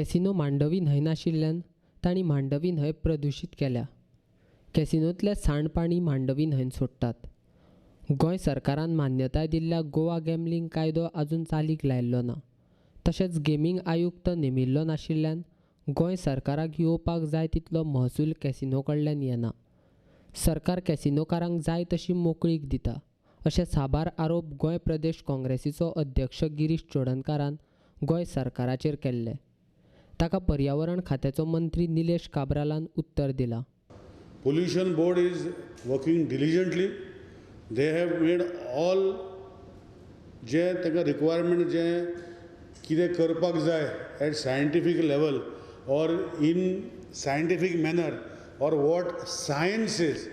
Casino Mandovi न्हंय नाशिल्ल्यान तांणी मांडवी न्हंय प्रदुशीत केल्या. कॅसिनोंतलें सांडपाणी मांडवी न्हंयन सोडटात. गोंय सरकारान मान्यताय दिल्ल्या गोवा गॅम्बलिंग कायदो आजून चालीक लायिल्लो ना. तशेंच गेमींग आयुक्त नेमिल्लो नाशिल्ल्यान गोंय सरकाराक येवपाक जाय तितलो महसूल कॅसिनो कडल्यान येना. सरकार कॅसिनोकारांक जाय तशी मोकळीक दिता अशे साबार आरोप गोंय प्रदेश काँग्रेसीचो अध्यक्ष गिरीश चोडणकारान गोंय सरकाराचेर केल्ले. ताका पर्यावरण खात्याचो मंत्री निलेश काब्रालान उत्तर दिलां. Pollution Board is working diligently. They have made all जे तांकां रिक्वायरमेंट, जे कितें करपाक जाय at scientific level or in scientific manner or what science is.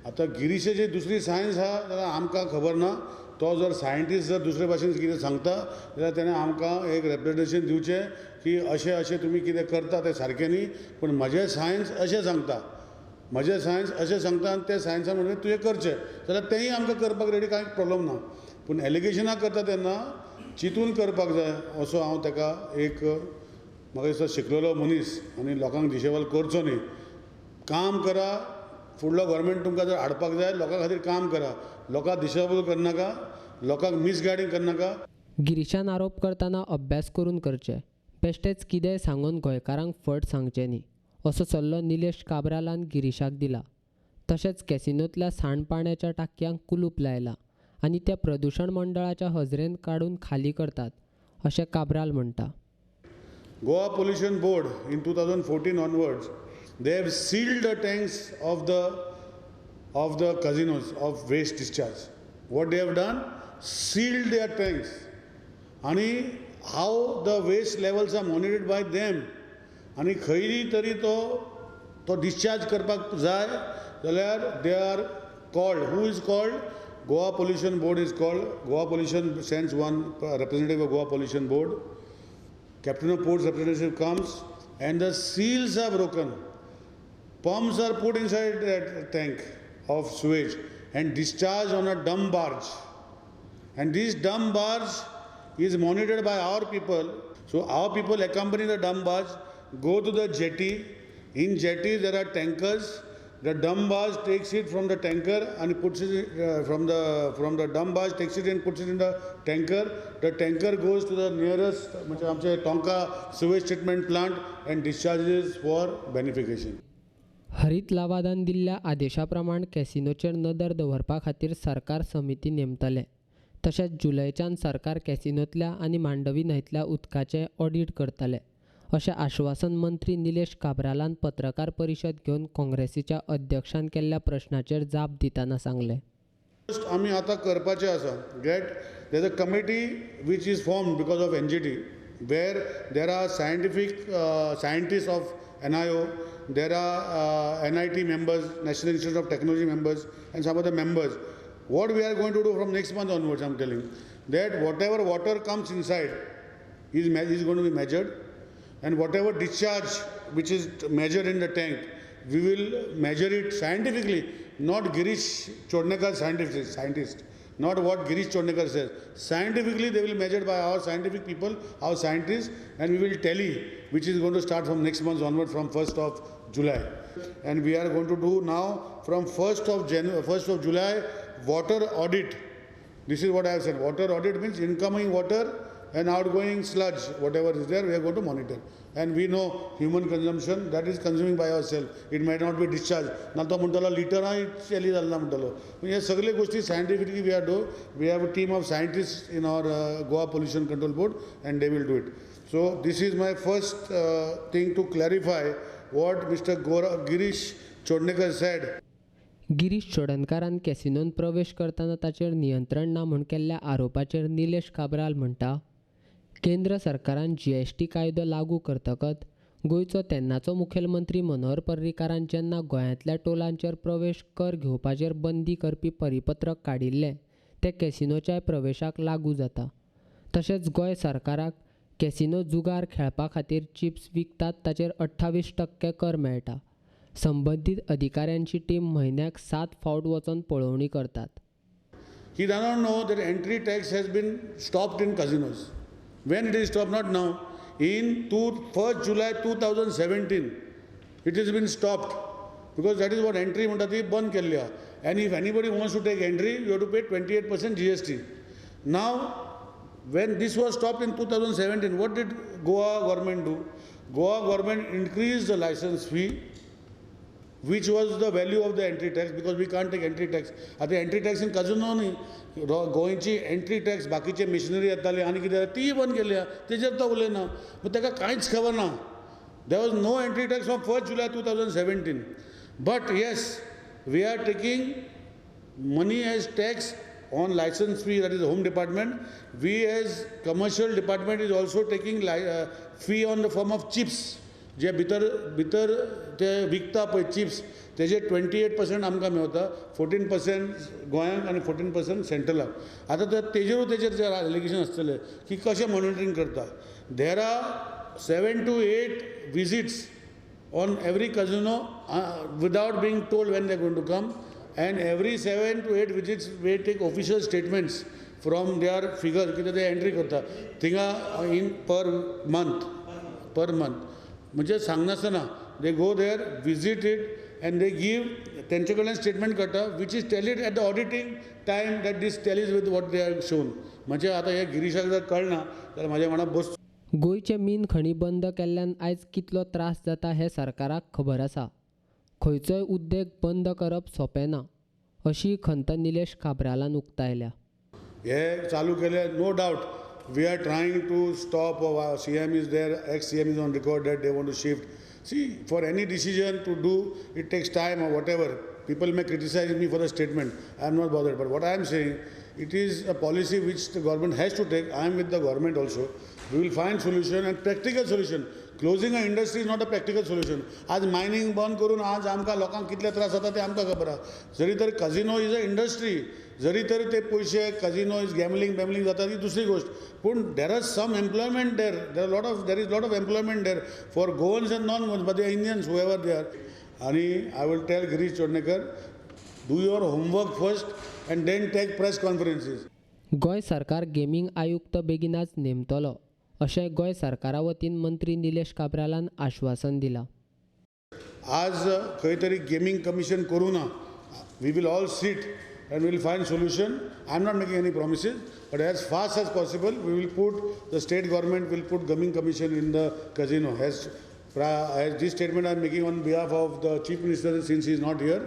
आतां गिरीशाची दुसरी सायन्स आहा जाल्यार आमकां खबर ना. तो जर सायंटिस्ट जर दुसरे भाशेन कितें सांगता जाल्यार तेणें आमकां एक रेप्रेजेंटेशन दिवचें की अशें अशें तुमी कितें करता तें सारकें न्ही, पूण म्हजें सायन्स अशें सांगता, म्हजें सायन्स अशें सांगता आनी तें सायन्सान म्हणलें तुवें करचें जाल्यार तेंय आमकां करपाक रेडी, कांय प्रॉब्लम ना. पूण एलिगेशनां करता तेन्ना चिंतून करपाक जाय असो हांव ताका एक, म्हाका दिसता, शिकलेलो मनीस आनी लोकांक दिशेवाल करचो न्ही. काम करा. फुडलो गोवोरमेंट तुमकां जर हाडपाक जाय, लोकां खातीर काम करा. लोकांक दिशेबल करनाका, लोकांक मिसगायडींग करनाका. गिरीशान आरोप करतना अभ्यास करून करचे, बेश्टेच कितेंय सांगून गोंयकारांक फट सांगचें न्ही असो सल्लो निलेश काब्रालान गिरीशाक दिला. तशेंच कॅसिनोंतल्या सांडपाण्याच्या टाकयांक कुलूप लायलां आनी त्या प्रदुशण मंडळाच्या हजरेन काडून खाली करतात अशें काब्राल म्हणटा. Goa Pollution Board in 2014 onwards, they have sealed the tanks of the casinos of waste discharge. What they have done? Sealed their tanks. आणि how the waste levels are monitored by them. आनी खंयी तरी तो तो discharge करपाक जाय जाल्यार they are called. Who is called? Goa Pollution Board is called. Goa Pollution sends one representative of Goa Pollution Board. Captain of Ports representative comes and the seals are broken. Pumps are put inside that tank of sewage and discharged on a dump barge. And this dump barge is monitored by our people. So our people accompany the dump barge, go to the jetty. In jetty there are tankers. The dump barge takes it from the tanker and puts it from the dump barge takes it and puts it in the tanker. The tanker goes to the nearest, म्हणजे आमचे tonka sewage treatment plant and discharges for beneficiation. हरीत लवादान दिल्ल्या आदेशा प्रमाण कॅसिनोचेर नदर दवरपा खातीर सरकार समिती नेमतले. तशेंच जुलयच्यान सरकार कॅसिनोंतल्या आनी मांडवी न्हंयतल्या उदकाचें ऑडीट करतले अशें आश्वासन मंत्री निलेश काब्रालान पत्रकार परिशद घेवन काँग्रेसीच्या अध्यक्षान केल्ल्या प्रश्नाचेर जाप दितना सांगलें. फर्स्ट आमी आतां करपाचें आसा that there a committee which is formed because of NGT, where there are scientific scientist of NIO, there are NIT members, National Institute of Technology members and some other members. What we are going to do from next month onwards, I am telling that whatever water comes inside is going to be measured and whatever discharge which is measured in the tank, we will measure it scientifically, not Girish Chodnekar scientist, not what Girish Chodnekar says. Scientifically, they will measure by our scientific people, our scientists, and we will tally, which is going to start from next month onward, from 1st of July. And we are going to do now from 1st of July, water audit. This is what I have said. Water audit means incoming water and outgoing sludge, whatever is there, we are going to monitor. And we know human consumption, that is consuming by ourselves. It might not be discharged. ना तो म्हणटलो लिटरांय चेली जालें ना म्हणटलो. हे सगळे गोष्टी scientifically we are do. We have a team of scientists in our Goa Pollution Control Board and they will do it. So this is my first thing to clarify what Mr. Girish Chodnekar said. Girish चोडणकारान कॅसिनोन प्रवेश करतना ताचेर नियंत्रण ना म्हूण केल्ल्या आरोपाचेर निलेश काब्राल म्हणटा, केंद्र सरकारान जीएसटी कायदो लागू करतकच गोंयचो तेन्नाचो मुखेलमंत्री मनोहर पर्रीकारान जेन्ना गोंयांतल्या टोलांचेर प्रवेश कर घेवपाचेर बंदी करपी परिपत्रक काडिल्लें तें कॅसिनोच्याय प्रवेशाक लागू जाता. तशेंच गोंय सरकाराक कॅसिनो जुगार खेळपा खातीर चिप्स विकतात ताचेर 28% कर मेळटा. संबंदीत अधिकाऱ्यांची टीम म्हयन्याक 7 फावट वचून पळोवणी करतात. He does not know that entry tax has been stopped in casinos. When it is stopped, not now. In 1 July 2017 it is been stopped because that is what entry म्हणटा ती बंद केल्ली आहा. And if anybody wants to take entry you have to pay 28% GST. Now when this was stopped in 2017, what did Goa government do? Goa government increased the license fee, which was the value of the entry tax, because we can't take entry tax. आतां entry tax in casino न्ही, गोंयची entry tax बाकीचे missionary येताली आनी कितें तीय बंद केली आहा, तेजेर तो उलयना. पूण ताका कांयच खबर ना. There was no entry tax from 1 July 2017. But yes, we are taking money as tax on license fee, that is the home department. We as commercial department is also taking fee on the form of chips. जे भितर भितर ते विकता पळय chips, तेजे 28% आमकां मेवता, 14% गोंयांक आनी 14% सेंट्रलाक. आतां तर तेजेरूय तेजेर जे एलिगेशन आसतलें की कशें मॉनिटरींग करता. There are 7 to 8 visits on every casino without being told when they going to come, and every 7 to 8 visits we take official statements from their figure कितें ते एंट्री करता थिंगा in per month per month. म्हणजे सांगनासतना they go there, visit it and they give तेंचे कडल्यान statement काडटा which is tallied at the auditing time that this tallies with what they are shown. म्हणजे आतां हें गिरीशाक जर कळना जाल्यार म्हाज्या मनाक बस. गोंयचे मीन खणी बंद केल्ल्यान आयज कितलो त्रास जाता हें सरकाराक खबर आसा. खंयचोय उद्देग बंद करप सोंपें ना अशी खंत निलेश काब्रालान उक्तायल्या. हे चालू केले, no doubt we are trying to stop. CM is there, ex CM is on record that they want to shift. See, for any decision to do it takes time or whatever. People may criticise me for the statement, I am not bothered. But what I am saying, it is a policy which the government has to take. I am with the government also. We will find solution and practical solution. Closing a industry is not a practical solution. आज mining बंद करून आज आमकां लोकांक कितले त्रास जाता ते आमकां खबर आहा. जरी तर कझिनो is a industry, जरी तर ते पयशे कझिनो is gambling बॅमलिंग जाता ती दुसरी गोश्ट, पूण there are some employment there, there is lot of employment there for Goans and non Goans, but they Indians whoever they are. आनी I will tell Girish Chodankar, do your homework first and then take press conferences. Goa सरकार gaming आयुक्त बेगिनाच नेमतलो अशें गोंय सरकारा वतीन मंत्री निलेश काब्रालान आश्वासन दिलां. आज खंय तरी गेमींग कमिशन करूं ना, we will all sit and will find solution. I am not making any promises, but as fast as possible we will put, the state government will put gaming commission in the casino. As this statement I am making on behalf of the chief minister since he is not here.